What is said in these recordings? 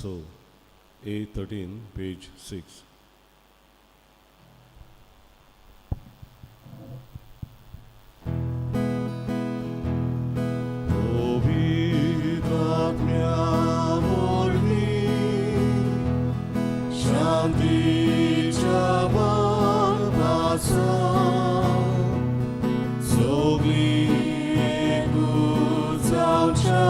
So, A13, page 6. शांतीच्या बापाचो सगळीं एकूच जावच्या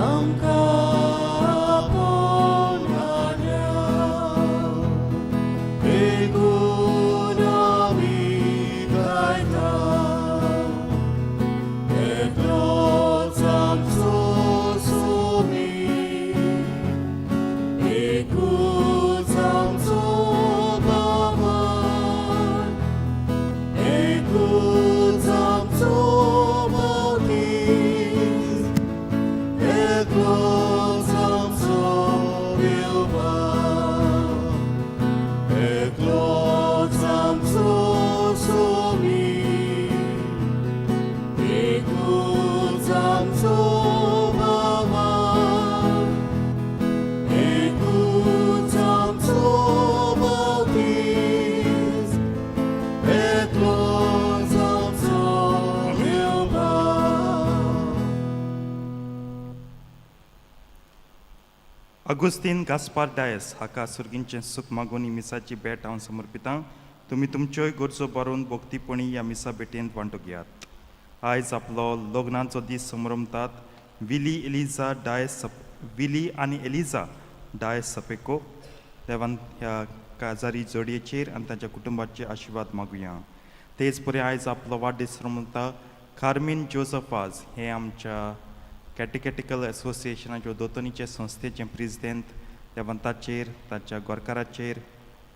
आमकां आपोवन हाडल्या देखून आमी गायता एकलोच आमचो स्वामी एकूच आमचो बाबाय एकूच आमचो बाप्तीज एकलोच आमचो देवबाप एकलोच आमचो स्वामी एकूच आमचो बाबाय एकूच आमचो बाप्तीज एकलोच आमचो देवबाप. अगुस्तीन गास्पार डायस हाका सुर्गींचें सूख मागून ही मिसाची भेट हांव समर्पितां. तुमी तुमच्योय गरजो बरोवन भक्तीपणी ह्या मिसा भेटेंत वांटो घेयात. आयज आपलो लग्नाचो दीस समरमतात विली एलिजा डायस सप विली आनी एलिजा डायस सपेको. देवान ह्या काजारी जोडयेचेर आनी तांच्या कुटुंबाचे आशिर्वाद मागुया. तेच परी आयज आपलो वाडदीस समरमता कार्मीन जोजफाज हे आमच्या कॅटेकॅटिकल एसोसिएशनाच्यो दोतोनीचे संस्थेचे प्रेजिडेंत. देवान ताचेर, ताच्या गोरकाराचेर,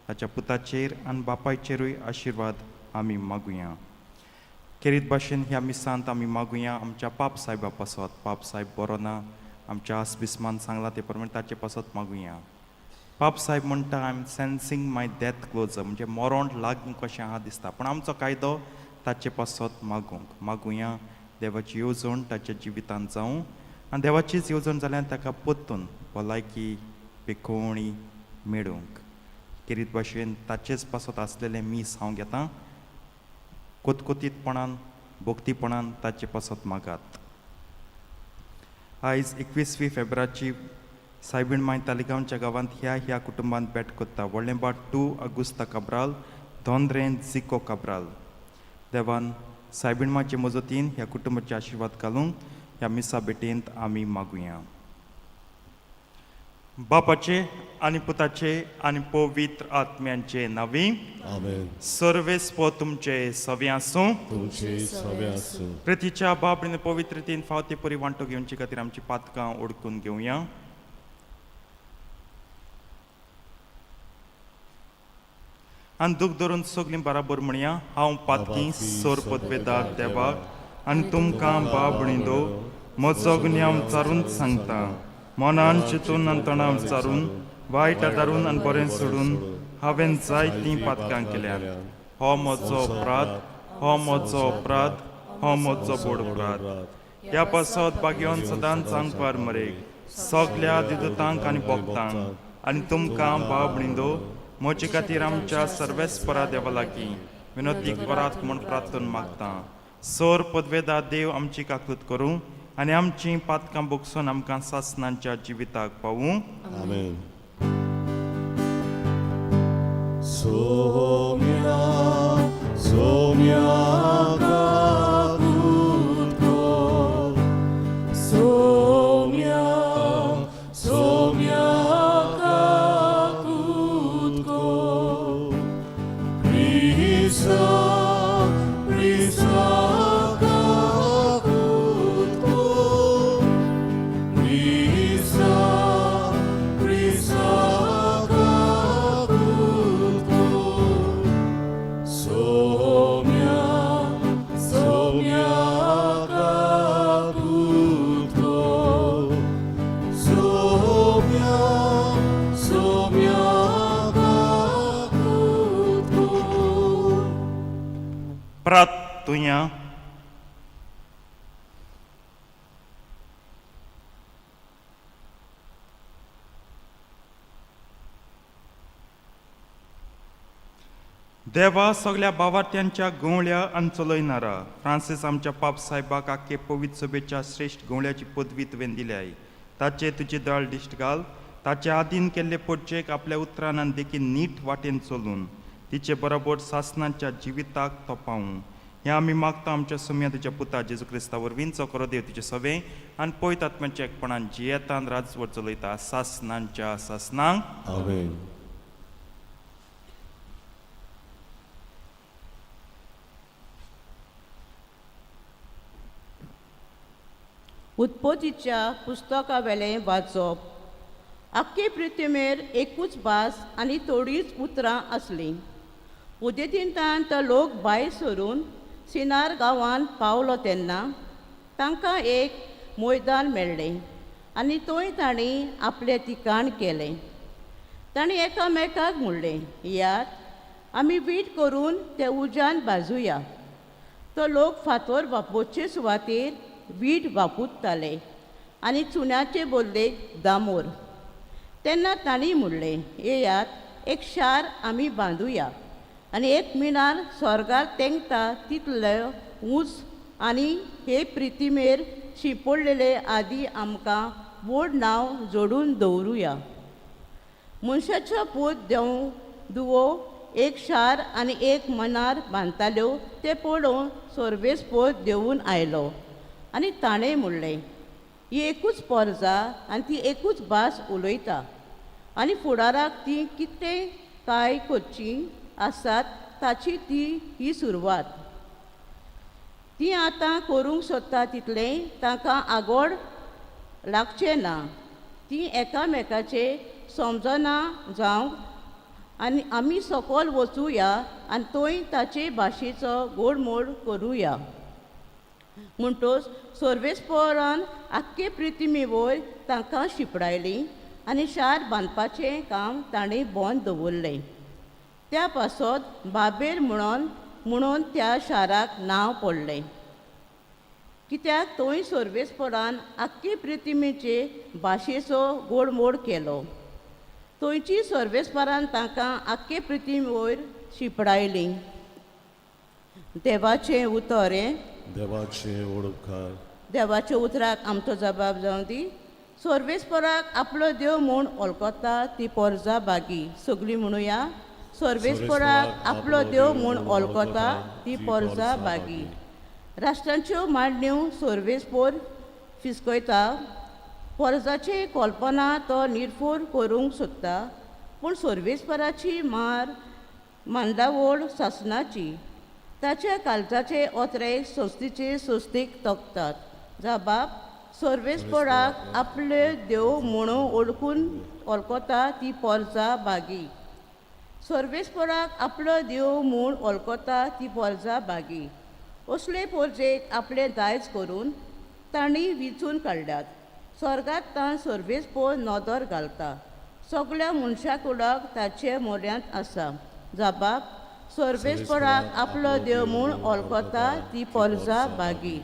ताच्या पुताचेर आनी बापायचेरूय आशिर्वाद आमी मागुया. खेरीत भाशेन ह्या मिसांत आमी मागुया आमच्या पाप सायबा पासत. पाप सायब बरो ना, आमच्या आसबिस्मान सांगलां ते प्रमाणे ताचे पासत मागुया. पाप सायब म्हणटा, I am sensing my death closer, म्हणजे मरण लागीं कशें आहा दिसता, पूण आमचो कायदो ताचे पासत मागूंक मागुया. देवाची येवजण ताच्या जिवितांत जावं आनी देवाचीच येवजण जाल्यार ताका परतून भलायकी पिकोवणी मेळूंक. खेरीत भाशेन ताचेच पासत आसलेलें मीस हांव घेतां. कोतकोतीतपणान भक्तीपणान ताचे पासत मागात. आयज 21वी फेब्राची सायबीण माय तालिगांवच्या गांवांत ह्या ह्या कुटुंबांत भेट करता. व्हडलें 2 अगुस्ता काब्राल, धोंद्रें जिको काब्राल. देवान सायबीण मायचे मजतीन ह्या कुटुंबाचे आशिर्वाद घालूंक ह्या मिसा भेटेंत आमी मागुया. बापाचे आनी पुताचे आनी पवित्र आत्म्यांचे नांवी. आमेन. सर्वेस्पो तुमचे सवे आसूं. तुमचे सवे आसूं. प्रितीच्या बाबडीन पवित्रतेन फावते परी वांटो घेवचे खातीर आमची पातकां ओडकून घेवया. आनी दूख धरून सगळीं बराबर म्हणया, हांव पातकी सोर पदवेदार देवाक आनी तुमकां बाबणीदो म्हजो गुन्यांव चारून सांगता. मनान चिंतून आनी तणाव चारून, वायट आदारून आनी बरें सोडून हांवें जायतीं पातकां केल्यात. हो म्हजो अपराध, हो म्हजो अपराध, हो म्हजो बोड अपराध. ह्या पासत बागेवन सदांच आंकवार मरेक सगल्या दिदुतांक आनी भक्तांक आनी तुमकां बाबणीदो म्हजे खातीर आमच्या सर्वेस्परा देवा लागीं विनोती करात म्हूण प्रार्थना मागता. सोर पदवेदा देव आमची काकूत करूं आनी आमची पातकां बोगसून आमकां सासनांच्या जिविताक पावूं. आमेन. सोम्या सोम्या काकूत कर, सोम्या सोम्या काकूत कर, क्रिस्ता क्रिस्ता काकूत कर, क्रिस्ता क्रिस्ता काकूत कर, सोम्या सोम्या काकूत कर, सोम्या सोम्या काकूत कर. प्रार्थुया. देवा सगल्या बावार्थ्यांच्या गवळ्या आनी चलयणारा फ्रांसीस आमच्या पाप साहेबाक आख्खे पवित्र सभेच्या श्रेश्ठ गवळ्याची पदवी तुवें दिल्याय ताचे तुजे दळ दिश्ट घाल ताचे आदीन केल्ले पोटचेक आपल्या उतरान आनी देखीन नीट वाटेन चलून तिचे बरोबर सासनाच्या जिविताक तो पावूं हें आमी मागता आमच्या सुम्या तुज्या पुता जेजू क्रिस्ता वरवीं चो करो देव तुजे सवे आनी पयत आत्म्याच्या एकपणान जियेतान राजवट चलयता सासनांच्या सासनांक. आमेन. उत्पत्तीच्या पुस्तकावेलें वाचप. आख्खे पृथ्वीर एकूच भास आनी थोडीच उतरां आसलीं. उदेंतींतान तो लोक भायर सरून सिनार गांवांत पावलो तेन्ना तांकां एक मैदान मेळ्ळें आनी थंय तांणी आपलें ठिकाण केलें. तांणी एकामेकाक म्हणलें, येयात आमी वीट करून ते उज्यान भाजुया. तो लोक फातोर वापोवचे सुवातेर वीट वापरताले आनी चुन्याचे बदलेक दामोर. तेन्ना तांणी म्हणलें, येयात एक शार आमी बांदुया आनी एक मिनार स्वर्गार तेंकता तितले ऊंच आनी हे प्रितिमेर शिंपडलेले आदी आमकां व्हड नांव जोडून दवरुया. मनशाचो पूत देंव दुवो एक शार आनी एक मनार बांदताल्यो तें पळोवन सर्वेस्पोर देंवून आयलो आनी ताणें म्हणलें, ही एकूच पोरजा आनी ती एकूच भास उलयता आनी फुडाराक ती कितें काय करचीं आसात ताची ती ही सुरवात. ती आतां करूंक सोदता तितलें तांकां आगोड लागचें ना. ती एकामेकाचे समजना जावंक आनी आमी सकयल वचुया आनी थंय ताचे भाशेचो गोडमोड करुया. म्हणटोच सर्वेस्पोरान आख्खे पृथ्वी वयर तांकां शिंपडायलीं आनी शार बांदपाचें काम तांणी बंद दवरलें. त्या पासत बाबेर म्हणून त्या शाराक नांव पडलें, कित्याक थंय सर्वेस्पोरान आख्खे पृथ्वीचे भाशेचो गोडमोड केलो. थंयची सर्वेस्परान तांकां आख्खे पृथ्वी वयर शिंपडायलीं. देवाचें उतर हें. देवाचे ओळखार. देवाच्या उतराक आमचो जबाब जावं दी. सर्वेस्पराक आपलो देव म्हूण वळखता ती पोरजा बागी. सगळीं म्हणुया, सर्वेस्पराक आपलो देव म्हूण वळखता ती पोरजा बागी. राष्ट्रांच्यो मांडण्यो सर्वेस्पोर फिसकयता. पोरजाची कल्पना तो निर्फोर करूंक सोदता, पूण सर्वेस्पराची मार मांडावळ सासनाची. ताच्या काळजाचे ओतरे संस्थेचे संस्थेक तोखतात. जाबाब, सर्वेस्पराक आपले देव म्हणून वळखून वळखता ती पोरजा बागी. सर्वेस्पराक आपलो देव म्हूण वळखता ती पोरजा बागी. असले पोरजेक आपलें दायज करून तांणी विंचून काडल्यात. स्वर्गांत ताण सर्वेस्पोर नदर घालता. सगल्या मनशा कुडाक ताचे म्हऱ्यांत आसा. जाबाब, सर्वेस्पराक आपलो देव म्हूण वळखता ती पोरजा बागी.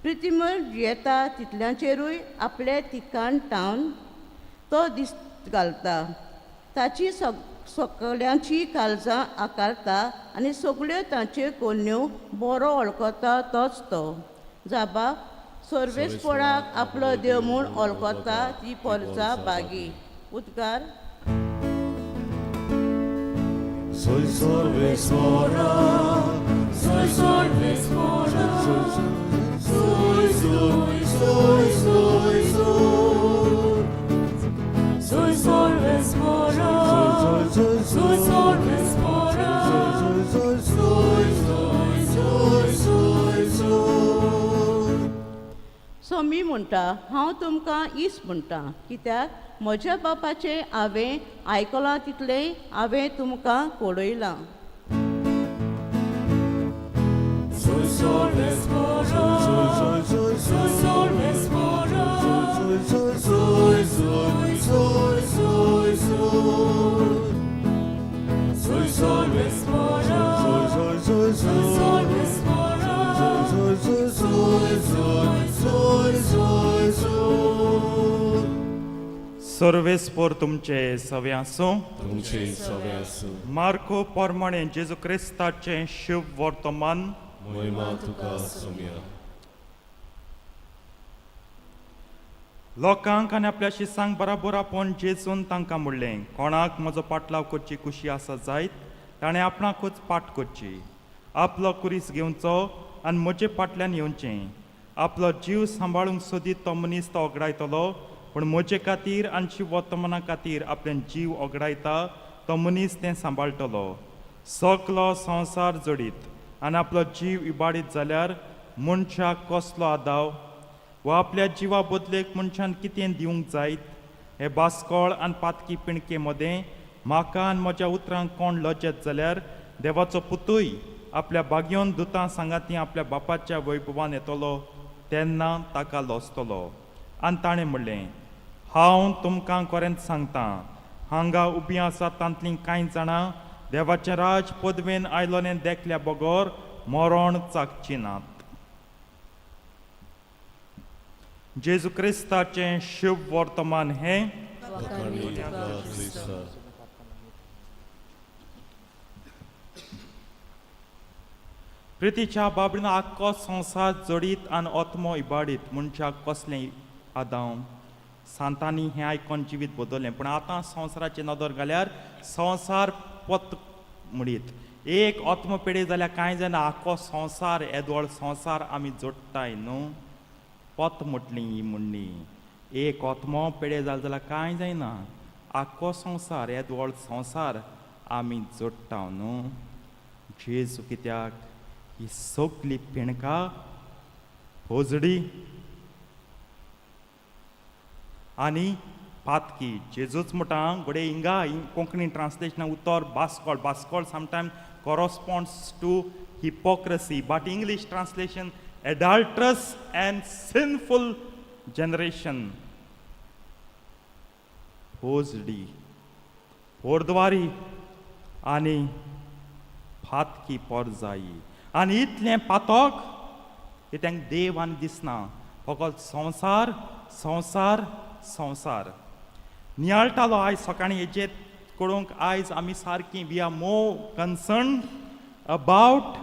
प्रितीमर जियेता तितल्यांचेरूय आपलें ठिकाण टावन तो दीस घालता. ताची सगल्यांची काळजां आकारता आनी सगल्यो ताच्यो कोन्यो बरो वळखता तोच तो. जाबाब, सर्वेस्पराक आपलो देव म्हूण वळखता ती पोरजा बागी. उद्गार. Soy Sorvesora, soy Sorvesora, soy, soy, soy, soy, soy. Soy Sorvesora, Soy, soy Sorvesora, soy, soy, soy, soy, soy, soy. So मी म्हणटा, हांव तुमकां इस म्हणटा, कित्याक म्हज्या बापाचें हांवें आयकलां तितलें हांवें तुमकां कळयलां. Soy Sorvesora, Soy, soy, soy Sorvesora, soy, soy, soy, soy, soy, soy. Soy Sorvesora, Soy, soy, soy soy, Sorvesora, soy, soy, soy, soy, soy, soy, soy. सर्वेस्पोर तुमचे सवे आसूं. तुमचे सवे आसूं. मार्को प्रमाणे जेजू क्रिस्ताचें शुभ वर्तमान. महिमा तुका सोम्या. लोकांक आनी आपल्या शिसांक बराबर आपोवन जेजून तांकां म्हणलें, कोणाक म्हजो पाटलाव करची खुशी आसा जायत ताणें आपणाकूच पाट करची, आपलो कुरीस घेवचो आनी म्हजे फाटल्यान येवचें. आपलो जीव सांबाळूंक सोदीत तो मनीस तो ओगडायतलो, पूण म्हजे खातीर आनी शिववर्तमाना खातीर आपलें जीव ओगडायता तो मनीस तें सांबाळटलो. सगलो संवसार जोडीत आनी आपलो जीव इबाडीत जाल्यार मनशाक कसलो आदाव, वा आपल्या जिवा बदलेक मनशान कितें दिवंक जायत? हे बास्कोळ आनी पातकी पिणके मदें म्हाका आनी म्हज्या उतरांक कोण लजेत जाल्यार देवाचो पुतूय आपल्या बागयोन दुतां सांगाती आपल्या बापाच्या वैभवान येतलो तेन्ना ताका लजतलो. आनी ताणें म्हणलें, हांव तुमकां खरेंच सांगतां, हांगा उबीं आसा तांतलीं कांय जाणां देवाचें राज पदवेन आयलोलें देखल्या बगर मरण चाखची नात. जेजू क्रिस्ताचें शुभ वर्तमान हें. वाखाणणी तुका क्रिस्ता. प्रितीच्या बाबडीन आख्खो संवसार जोडीत आनी आत्मो इबाडीत मनशाक कसलें आदाव. सांतांनी हें आयकोन जिवीत बदललें, पूण आतां संवसाराचेर नदर घाल्यार संवसार पत म्हणीत एक आत्मो पेडे जाल्यार कांय जायना, आख्खो संवसार येदोळ संवसार आमी जोडटाय न्हू. पत म्हटली ही म्हणणी, एक आत्मो पेडे जालो जाल्यार कांय जायना, आख्खो संवसार येदोळ संवसार आमी जोडटा न्हू. जेजू कित्याक ही सगली पिणकां होजडी आनी पातकी. जेजूच म्हणटा घडये हिंगा कोंकणी ट्रान्सलेशना उतर बास्कॉल, बास्कॉल sometime corresponds to hypocrisy, but English translation adulterous and sinful generation. होजडी, पोरद्वारी आनी फातकी पोरजाई आनी इतलें पातक की तांकां देव आनी दिसना, फकत संवसार संवसार संवसार. नियाळटालो आयज सकाळीं हेजेर करूंक. आयज आमी सारकी we are more concern about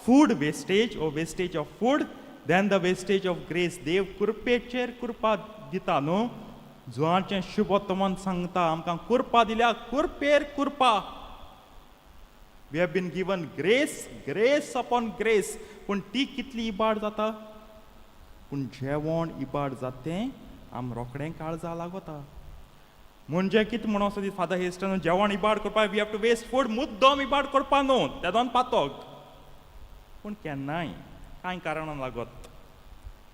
food wastage or wastage of food than the wastage of grace. देव कृपेचेर कृपा दिता न्हू. जुवाचें शुभवर्तमान सांगता आमकां कृपा दिल्या, कृपेर कृपा. We have been given grace, grace upon grace, पूण ती कितली इबाड जाता. पूण जेवण इबाड जाता तें आम रोखडें काळजा लागता. म्हणजे कितें म्हणून आसा फादर हेस्टन, जेवण इबाड करपाक we have to waste food, मुद्दम इबाड करपा न्हू तेदोन पातक, पूण केन्नाय कांय कारणां लागत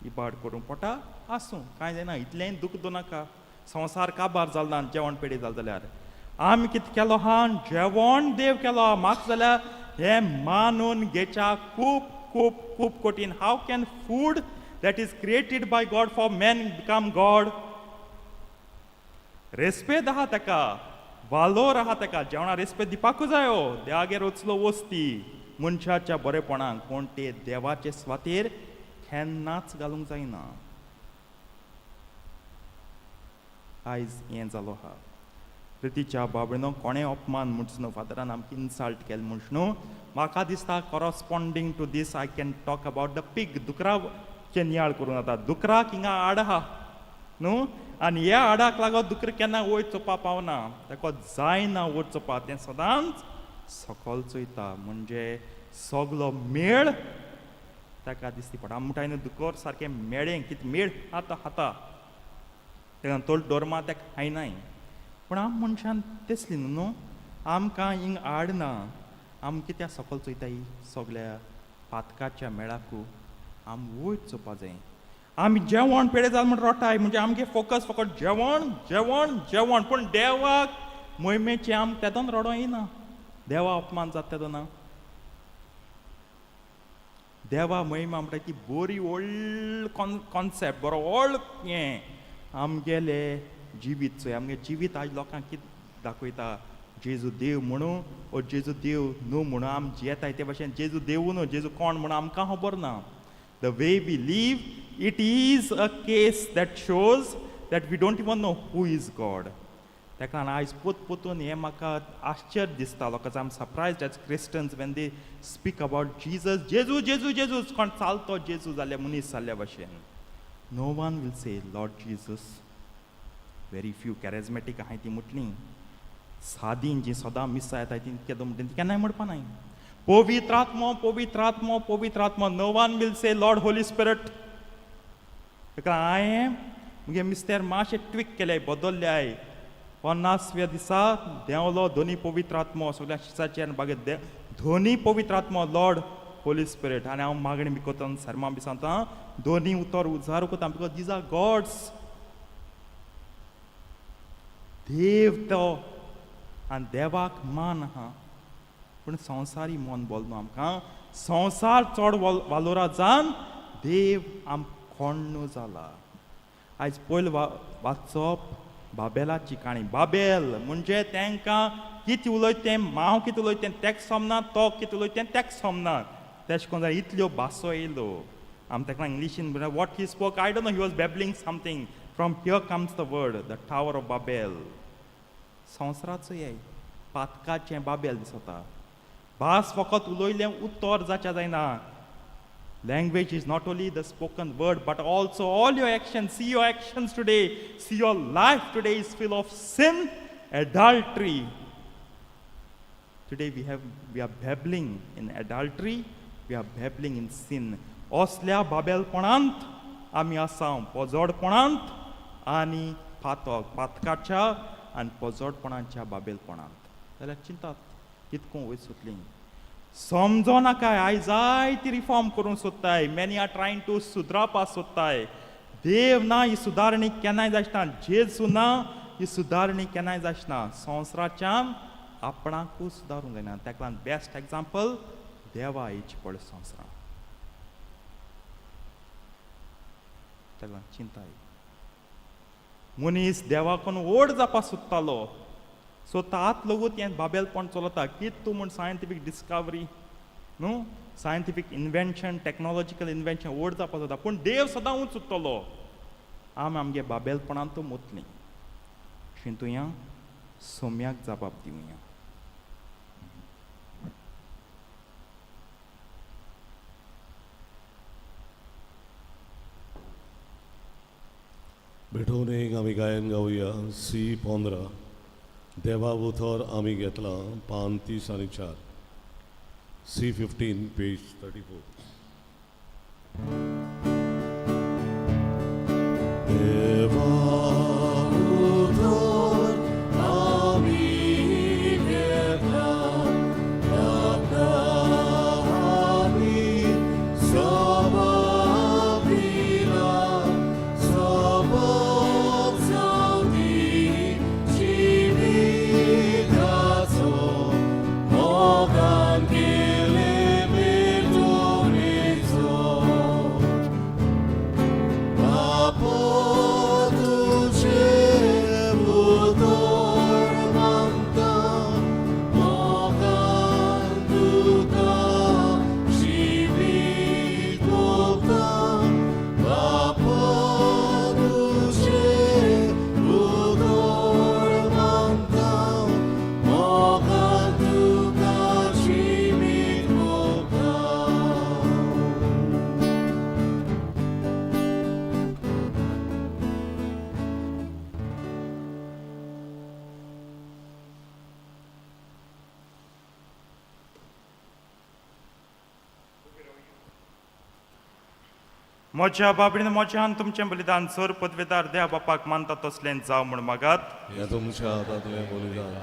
इबाड करूंक पडटा. आसूं, कांय जायना, इतलेंय दुख्ख दवरनाका. संवसार काबार जाल ना जेवण पेडी जाल जाल्यार. आमी कितें केलो हा, जेवण देव केलो म्हाका जाल्यार हें मानून घेवच्या खूब खूब खूब कठीण. How can food that is created by God for man become God? Respect आहा ताका, वालोर आहा ताका, जेवणा रेस्पेद दिवपाकूच जायो. देवागेर वचलो वस्ती मनशाच्या बरेपणाक, पूण ते देवाचे स्वातेर केन्नाच घालूंक जायना. आयज हें जालो आहा. प्रितीच्या बाबडीनो, कोणें अपमान म्हणचो न्हू, फादरान आमकां इन्सल्ट केलें म्हणच न्हू. म्हाका दिसता corresponding to this I can talk about the pig. दुकराचे नियाळ करूं जाता. दुकराक हिंगा आड आहा न्हू, आनी ह्या आडाक लागून दुकर केन्ना वयर चोवपा पावना, ताका जायना वयर चोवपा, तें सदांच सकल चोयता. म्हणजे सगलो मेळ ताका दिसती पडटा. आमी म्हणटाय न्हू दुकर सारकें मेळें, कितें मेळ आतां खाता तेका तोल डोरमा तेका खायनाय. पूण आम मनशान तेसली न्हू, आमकां हिंग आड ना, आम कित्याक सकल चोयताय? सगल्या पातकाच्या मेळाकू आम वयर चोवपा जाय. आमी जेवण पेडे जाल म्हण रोटाय, म्हणजे आमगे फोकस फकत जेवण जेवण जेवण, पूण देवाक मोहिमेचें आम तेदोन रडो येना. देवा अपमान जाता तेदोना. देवा महिमा म्हणटा ती बरी व्हडली कॉन्सेप्ट, बरो व्हड हें आमगेले जिवीत चोय. आमगे जिवीत आयज लोकांक कितें दाखयता? जेजू देव म्हणू ओ जेजू देव न्हू म्हणू आम जियेताय ते भाशेन जेजू देवू न्हू, जेजू कोण म्हणून आमकां खबर ना. The way we live, it is a case that shows that we don't even know who is God. ताका लागून आयज पोत पोतून हें म्हाका आश्चर्य दिसता लोकांचो. I am surprised as Christians when they speak about Jesus, जेजू जेजू जेजू, कोण चालतो जेजू जाल्या मनीस जाल्ल्या भशेन. No one will say Lord Jesus. Very few charismatic आहाय ती म्हटली, सादी जी सदां मिसां येताय ती केदो म्हणटा ती केन्नाय म्हणपा नाय पवित्र आत्मो, पवित्र आत्मो, पवित्र आत्मो. No one will say Lord Holy Spirit. ताका हांवें मुगे मिस्तेर मातशें ट्विक केले, बदलले. 50व्या दिसा देंवलो दोनी पवित्र आत्मो सगळ्या शिसाचेर आनी बागेत दोनी पवित्र आत्मो, लॉर्ड होली स्पिरिट. आनी हांव मागणी बी करता, सरमां बी सांगता, दोनी उतर उजार करता, because these are God's. देव तो आनी देवाक मान आहा, पूण संवसारी मन बोल न्हू आमकां. संवसार चड वालोरा जावन देव आम कोण जाला. आयज पयलो वाचप बाबेलाची काणी. बाबेल म्हणजे तांकां कितें उलयता तें, हांव कितें उलयता तें तेक समना, तो कितें उलयता तें तेक समना. तेश कोन जाल्यार इतल्यो भासो येयल्यो. आम ताका इंग्लिशीन what he spoke I don't know, he was babbling something. From here comes the word, the Tower of Babel. संवसाराचो हे पातकाचें बाबेल दिसता. भास फकत उलयलें उतर जाच्या जायना. Language is not only the spoken word, but also all your actions. See your actions today. See your life today is full of sin, adultery. Today we are babbling in adultery, we are babbling in sin. असल्या बाबेलपणांत आमी आसा, पोजोडपणांत आनी पातक पातकाच्या आनी पोजोडपणाच्या बाबेलपणांत. जाल्यार चिंतात कितको वयर सोदली समजो नाकाय. आयज जायती रिफॉर्म करूंक सोदताय. मॅनी are trying to सुदरावपा सोदताय. देव ना ही सुदारणी केन्नाय जायना. जेजू ना ही सुदारणी केन्नाय जायना. संवसाराच्यान आपणाकूच सुदारूंक जायना. ताका लागून बेस्ट एग्जाम्पल देवा येची पळय संवसारान. ताका लागून चिंताय मनीस देवाकून व्हड जावपा सोदतालो. सो तात लोगूत हें बाबेलपण चलता. कित तूं म्हूण सायंटिफीक डिस्कवरी न्हू, सायंटिफीक इन्वेन्शन, टॅक्नोलॉजिकल इन्वेन्शन, व्हड जावपा जाता, पूण देव सदां उंच उरतलो. आमी आमगे बाबेलपणांत मोतली. चिंतुया, सोम्याक जबाब दिवया. भेटोवन एक आमी गायन गावया सी 15, देवा उतर आमी घेतला, पान 34, सी 15, पेज 34. देवा उतर आमी घेतला, आमी जबाब दिला, जबाब जावंदी जिविताचो, मोगान केले भेटवणेचो. बापा तुजें उतर मानता, मोगान तुका जिवीत ओंपता. बापा तुजें उतर मानता, मोगान तुका जिवीत ओंपता. म्हज्या बाबडीन म्हज्यान तुमचें बलिदान सर पदवेदार देवा बापाक मानता तसलें जावं म्हूण मागात. ह्या तुमच्या हातांतलें बलिदान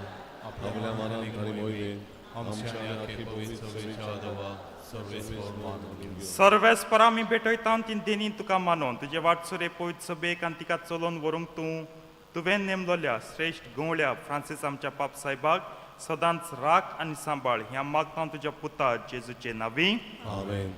आपल्या मनान आनी मोहिमेन आमच्या आनी आख्खे पवित्र सभेच्या देवा सर्वेस्पर मानून घेवं. सर्वेस्पर आमी भेटयता ती देणी तुका मानून तुजे वाटसुरे पवित्र सभेक आनी तिका चलोवन व्हरूंक तुवें नेमलोल्या श्रेश्ठ गवळ्या फ्रांसीस आमच्या पाप साहेबाक सदांच राख आनी सांबाळ. ह्या मागता तुज्या पुता जेजूचे नांवी. आमेन.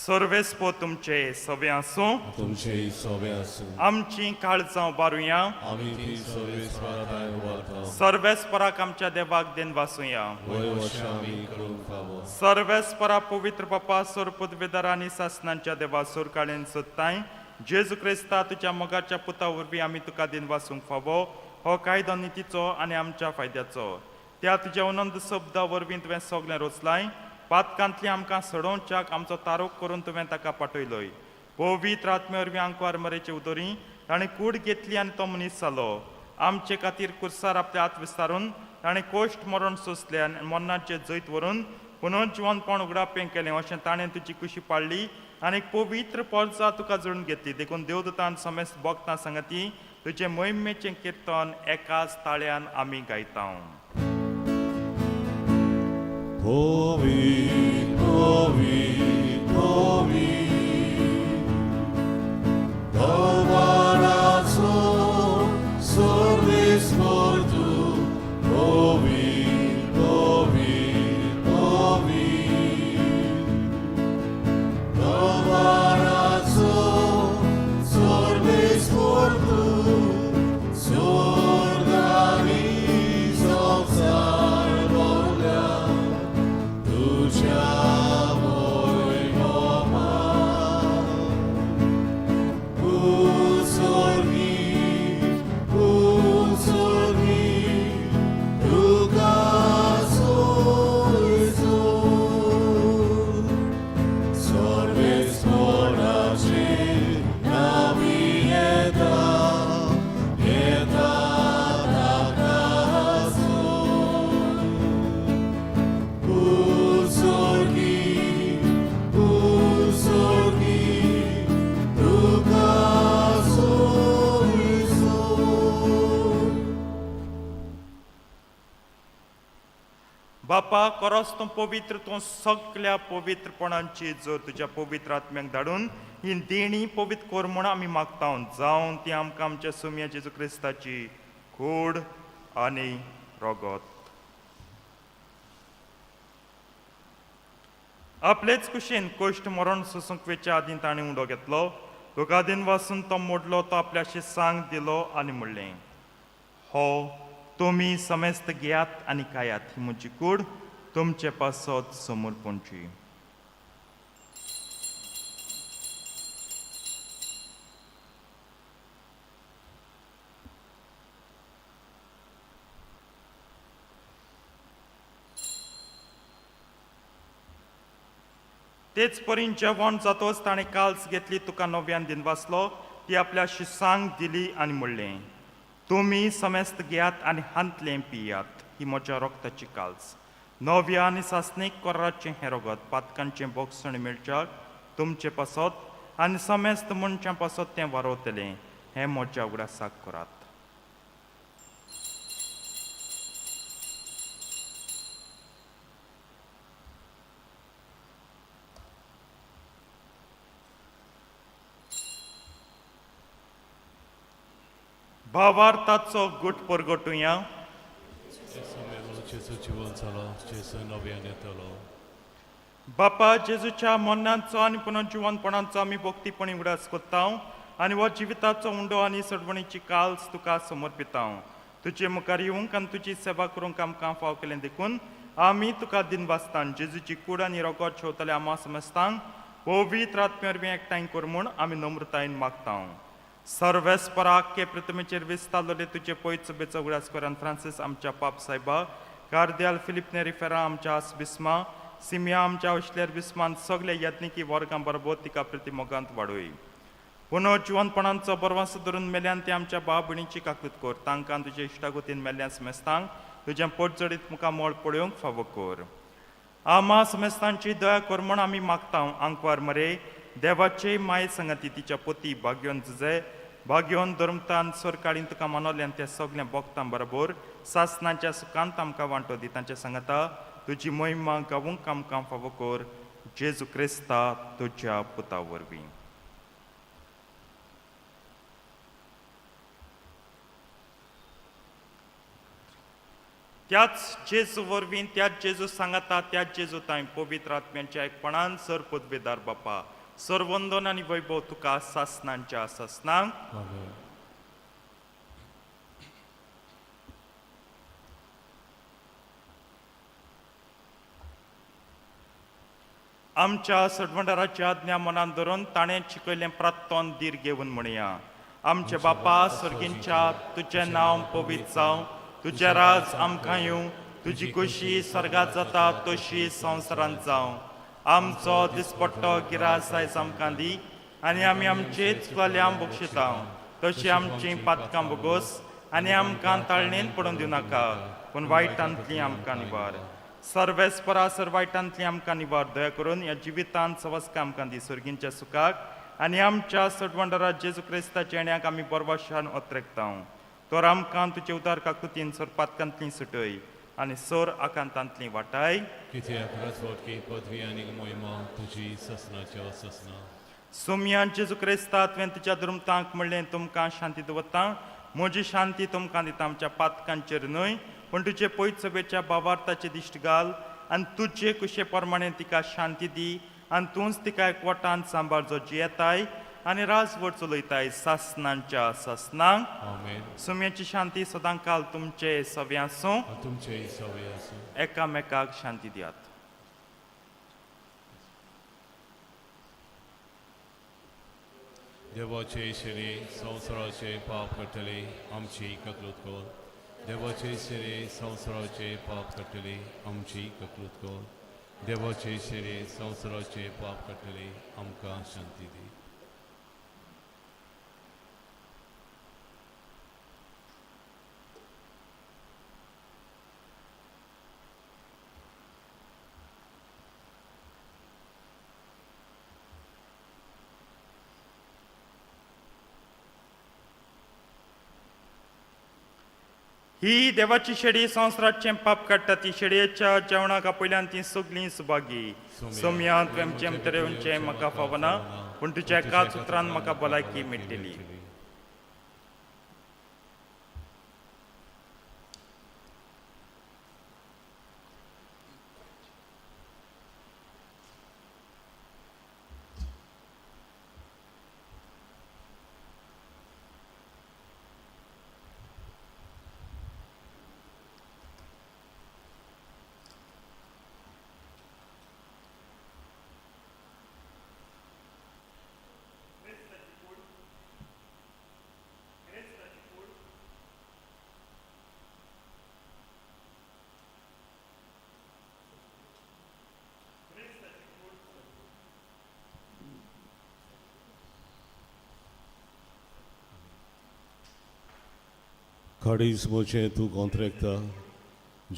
सर्वेस्पो तुमचे सवे आसूं. तुमचे सोबे आसूं. आमची काळजां उबारुया. आमी ती सर्वेस्परा उबारता. सर्वेस्पराक आमच्या देवाक देन वासुया. वय वर्षा आमी करूंक फावो. सर्वेस्परा पवित्र बापा, सोर पदवेदार आनी सासनांच्या देवा, सोरकाळेन सोदताय जेजू क्रिस्ता तुज्या मोगाच्या पुता वरवीं आमी तुका दिन वासूंक फावो. हो कायदो नितीचो आनी आमच्या फायद्याचो. त्या तुज्या अनंत शब्दा वरवीं तुवें सगळें रचलाय. पातकांतली आमकां सडोवच्याक आमचो तारोक करून तुवें ताका पाठयलोय. पवित्र आत्मे वरवीं आंकवार मरेचे उदोरी ताणें कूड घेतली आनी तो मनीस जालो. आमचे खातीर कुर्सार आपले हात विस्तारून ताणें कोश्ट मरण सोंसलें आनी मरणाचें जैत व्हरून पुनर्जिवनपण उगडापें केलें. अशें ताणें तुजी कुशी पाळ्ळी आनी एक पवित्र पोरसा तुका जोडून घेतली. देखून देवदूतान समेस्त भक्तां सांगाती तुजें मोहिमेचें किर्तन एकाच ताळ्यान आमी गायता. Ovi, ovi, ovi, Dovarazo, sorbis mortu, ovi, ovi, ovi, Dovarazo, sorbis mortu, sordani संसार भरल्या, तुझ्या वैभवा. उसोर्गी, उसोर्गी, तुका सोयसो. सर्वेस्पराचे नावी येता, येता ताका सोय. उसोर्गी, उसोर्गी, तुका सोयसो. बापा, कोरोस तूं पवित्र, तूं सगल्या पवित्रपणांची जर तुज्या पवित्र आत्म्याक धाडून ही देणी पवित्र कर म्हूण आमी मागता. जावन ती आमकां आमच्या सुम्या जेजू क्रिस्ताची कूड आनी रगत. आपलेच कुशीन कोश्ट मरण सोसूंक वेच्या आदीं ताणें उडो घेतलो. तुका वासून तो मोडलो. तो आपल्याशी सांग दिलो आनी म्हणलें, हो तुमी समेस्त घेयात आनी खायात. ही म्हजी कूड तुमचे पासत समर्पणची. तेच परीन जेवण जातोच ताणें काल्स घेतली, तुका नव्यान दिन वाचलो, ती आपल्या शिसांक दिली आनी म्हणलें, तुमी समेस्त घेयात आनी हांतलें पियात. ही म्हज्या रक्ताची काल्स, नव्या आनी सासणीक कोराचें हें रगत पातकांचें बोगसण मेळच्याक तुमचे पासत आनी समेस्त मनशां पासत तें वारवतलें. हें म्हज्या उगडासाक करात. भावार्थाचो गुट परगटुया. जेजू मेलो, जेजू जिवन जालो, जेजू नव्यान येतलो. बापा, जेजूच्या मरणाचो आनी पुनर्जिवनपणाचो आमी भक्तीपणी उगडास करता आनी हो जिविताचो उंडो आनी सडवणीची काल्स तुका समर्पिता. तुजे मुखार येवंक आनी तुजी सेवा करूंक आमकां फाव केलें देखून आमी तुका दिनवासतान. जेजूची कूड आनी रगत शेवतले आमा समजतांक पवित्र आत्म्या वरवीं एकठांय कर म्हूण आमी नम्रतायेन मागता. सर्वेस्पराक के प्रतिमेचेर विस्तारलेले तुजे पयच बेचो उगडास कर. फ्रांसीस आमच्या पाप सायबा, कार्दियाल फिलिप नेरी फेरा आमच्या आस बिस्मा, सिमिया आमच्या उशलेर बिस्मान सगळे यत्निकी वर्गां बरोबर तिका प्रतिमोगांत वाडोय. पुनः जिवनपणांचो बरवास धरून मेल्यान ते आमच्या भाव भयणीची काकूत कर. तांकां तुजे इश्टागतीन मेल्ल्यान समेस्तांक तुजें पोटजडीत मुखार मोळ पळोवंक फावो कर. आमा समेस्तांची दया कर म्हूण आमी मागता. आंकवार मरे देवाचे माये संगती तिच्या पोती भाग्योन जुजे भाग्योन धर्मतान सरकाळीन तुका मानवल्यान त्या सगळ्या भक्तां बरोबर सासनाच्या सुखांत आमकां वांटो दी. तांच्या सांगता तुजी मोहिमा गावूंक आमकां फावो कर. जेजू क्रिस्ता तुज्या पुता वरवीं. त्याच जेजू वरवीं, त्याच जेजू सांगाता, त्याच जेजू तांय पवित्र आत्म्यांच्या एकपणान सर पदवेदार बापा, सरवंदन आनी वैभव तुका सासनांच्या सासनांक. आमेन. आमच्या सडवंडाराची आज्ञा मनान धरून ताणें शिकयलें प्रात्तोन धीर घेवन म्हणया. आमचे बापा सर्गींच्या, तुजें नांव पवित्र जावं, तुजें राज आमकां येवं, तुजी खोशी सर्गात जाता तशी संवसारांत जावं. आमचो दिसपट्टो गिरास आयज आमकां दी आनी आमी आमचे चुकल्यां बक्षिता तशी आमचीं पातकां बोगोस आनी आमकां ताळणेन पडून दिवं नाका, पूण वायटांतली आमकां निवार. सर्वेस्परा सर वायटांतली आमकां निवार. दया करून ह्या जिवितांत सवस्का आमकां दी सर्गींच्या सुखाक आनी आमच्या सटवंडरा जेजू क्रिस्ताच्या येण्याक आमी बरवाशान ओत्रेकता. तर आमकां तुजे उदार काकुतीन सर पातकांतली सुटय आनी सर आकांतांतली वाटाय. कित्याक राजवटकी पदवी आनी मोहिमा तुजी ससनाच्या ससना. सोमया जेजू क्रिस्ता, तुवें तुज्या दुर्मतांक म्हणलें, तुमकां शांती दवरता, म्हजी शांती तुमकां दिता. आमच्या पातकांचेर न्हय पूण तुजे पयत सभेच्या बावार्थाचे दिश्ट घाल आनी तुजे कुशे प्रमाणे तिका शांती दी आनी तूंच तिका एकवटान सांबाळ, जो जियेताय आनी राजवट चलयताय सासनांच्या सासनांक. आमेन. सुम्याची शांती सदां काल तुमचे सवे आसूं. आनी तुमचेय सवय आसूं. एकामेकाक शांती दियात. देवाचे शिरे संवसाराचे पाप काडटले, आमची ककलूत कर. देवाचे शिरे संवसाराचे पाप काडटले, आमची ककलूत कर. देवाचे शिरे संवसाराचे पाप काडटले, आमकां शांती दी. ही देवाची शेडी संवसाराचें पाप काडटा. ती शेडयेच्या जेवणाक आपयल्यान ती सगलीं सुभागी. सोमया, तुवें भितर येवचें म्हाका फावना, पूण तुज्या एकाच उतरान म्हाका भलायकी मेळटली. काडीस मोचें तूं कोंत्रेकता,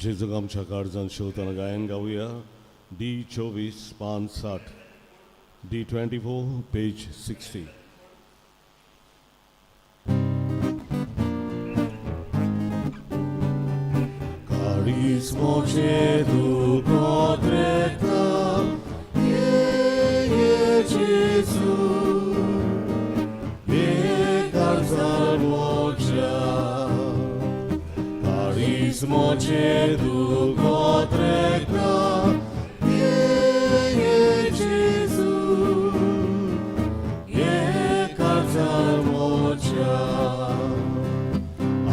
जेजूक आमच्या काळजान शिवतना गायन गावया. डी 24 पान 60, डी 24 पेज 60. काडीस मोचें तूं कोंत्रेकता, ये ये जेजू, ये काळजार मोच्या. काळीज मोचें तूं कोत्रेकता, ये ये जेजू, ये काळजार मोच्या.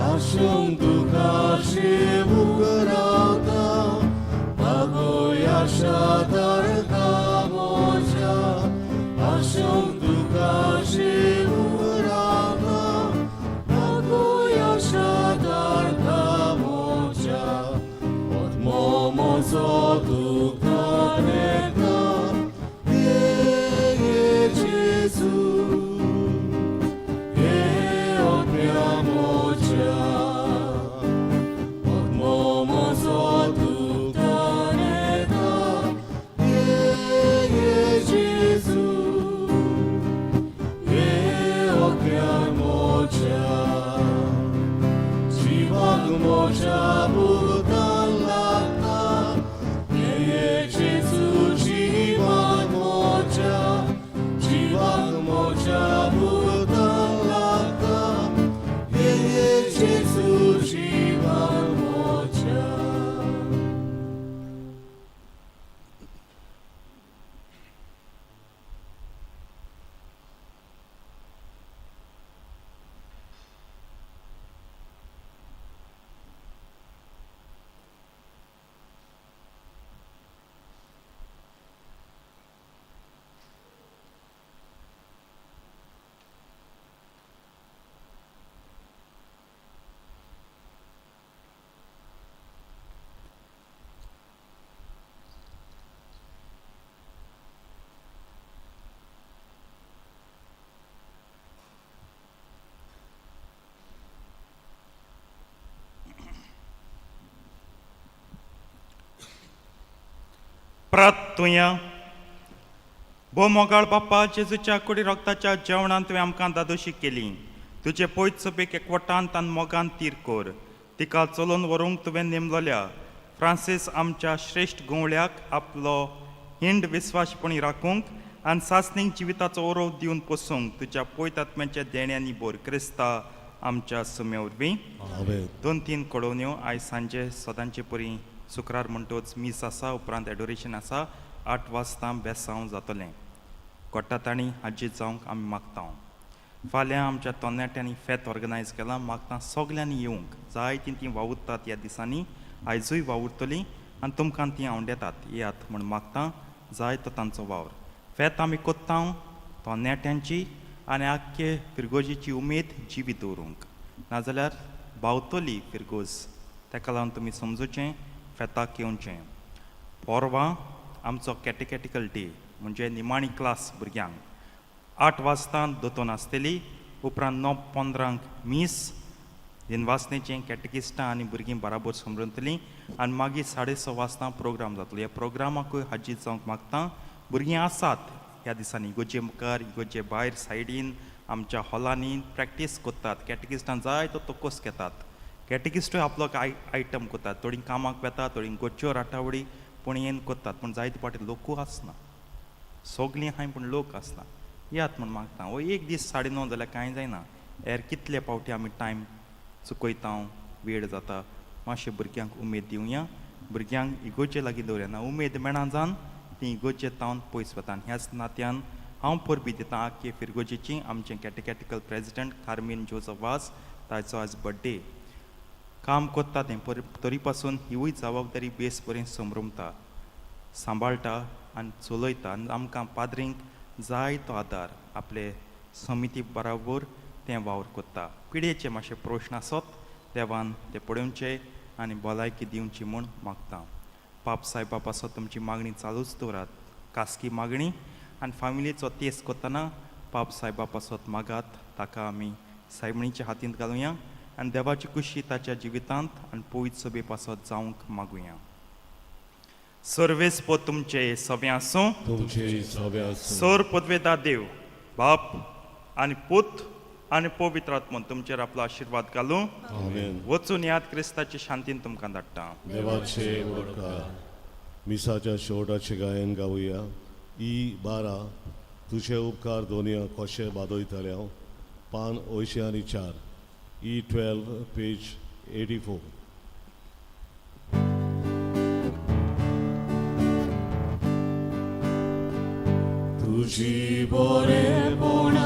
आशून तुका शिवूंक रावता, बागोय आशा तारका मोच्या. आशून तुका शिवूंक रावता, बागोय आशा तारका मोच्या. आत्मो म्हजो प्रार्थुया. भोव मोगाळ बाप्पा, जेजूच्या कुडी रक्ताच्या जेवणान तुवें आमकां दादोशी केली. तुजे पयत सभेक एकवटान आनी मोगान तीर कर. तिका चलोवन व्हरूंक तुवें नेमलोल्या फ्रांसीस आमच्या श्रेश्ठ गवळ्याक आपलो हिंड विस्वासपणी राखूंक आनी सासणीक जिविताचो ओरोव दिवन पोसूंक तुज्या पयत आत्म्याच्या देण्यांनी बोर क्रिस्ता आमच्या सुम्या वरवीं. आमेन. दोन तीन कळोवण्यो. आयज सांजे सदांचे परी शुक्रार म्हणटोच मीस आसा, उपरांत एडोरेशन आसा. 8 वाजता बेसांव जातलें. कोट्टा तांणी हाजीर जावंक आमी मागता. फाल्यां आमच्या तरणाट्यांनी फेत ऑर्गनायज केलां. मागता सगल्यांनी येवंक. जायतीं तीं वावुरतात ह्या दिसांनी, आयजूय वावुरतलीं आनी तुमकां तीं आवडेतात. येयात म्हूण मागता. जाय तो तांचो वावर. फेत आमी कोत्ता तरणाट्यांची आनी आख्खे फिरगोजेची उमेद जिवी दवरूंक, नाजाल्यार बावतली फिरगोज. ताका लागून तुमी समजूचें, फेताक येवचें. पोरवां आमचो कॅटेकॅटिकल डे, म्हणजे निमाणी क्लास भुरग्यांक 8 वाजता दोतोन आसतली. उपरांत 9:15 मीस दिनवासनेचें कॅटेकिस्टां आनी भुरगीं बराबर समजतलीं आनी मागीर 6:30 वाजता प्रोग्राम जातलो. ह्या प्रोग्रामाकूय हाजीर जावंक मागता. भुरगीं आसात ह्या दिसांनी इगोजे मुखार, इगोजे भायर सायडीन आमच्या हॉलांनी प्रॅक्टीस करतात. कॅटेकिस्टां जाय तो तोकोस घेतात. कॅटेकिस्टूय आपलो आयटम करतात. थोडीं कामाक वेता, थोडीं गोच्यो राटावळी पूण येन करतात. पूण जायते फावटी लोकूय आसना. सगलीं आहाय पूण लोक आसना. यात म्हूण मागता. हो एक दीस 9:30 जाल्यार कांय जायना. हेर कितले फावटी आमी टायम चुकयता, वेळ जाता. मातशें भुरग्यांक उमेद दिवया. भुरग्यांक इगोजे लागीं दवरया ना उमेद मेळना जावन तीं इगोजे तावन पयस वता. आनी ह्याच नात्यान हांव परबी दितां आख्खे फिरगोजेची आमचें कॅटेकॅटिकल प्रेजिडंट कार्मीन जोजफ वास, ताचो आज बड्डे. काम कोत्ता तें तरी पासून हिवूय जबाबदारी बेस बरें समरमता, सांबाळटा आनी चलयता आनी आमकां पाद्रींक जाय तो आदार आपले समिती बराबर तें वावर कोत्ता. पिडेचे मातशे प्रश्न आसत, देवान ते पळोवचे आनी भलायकी दिवची म्हूण मागता. पाप सायबा पासत तुमची मागणी चालूच दवरात. खासगी मागणी आनी फामिलीचो तेस कोत्तना पाप सायबा पासत मागात. ताका आमी सायबणीच्या हातींत घालुया आनी देवाची खुशी ताच्या जिवितांत आनी पवित्र सभे पासत जावंक मागुया. सर्वेस पद तुमचे सगळें आसूं. तुमचे सगळे आसूं. सर पदवेदा देव बाप आनी पूत आनी पवित्र आत्मो तुमचेर आपलो आशिर्वाद घालूं. आमेन. वचून याद, क्रिस्ताची शांतीन तुमकां धाडटा. देवाचे उपकार. मिसाच्या शेवटाचे गायन गावया. ई 12, तुजे उपकार दोनया कशे बादयताले हांव, पान 84, ई 12, पेज 84. तुजी बरेपणां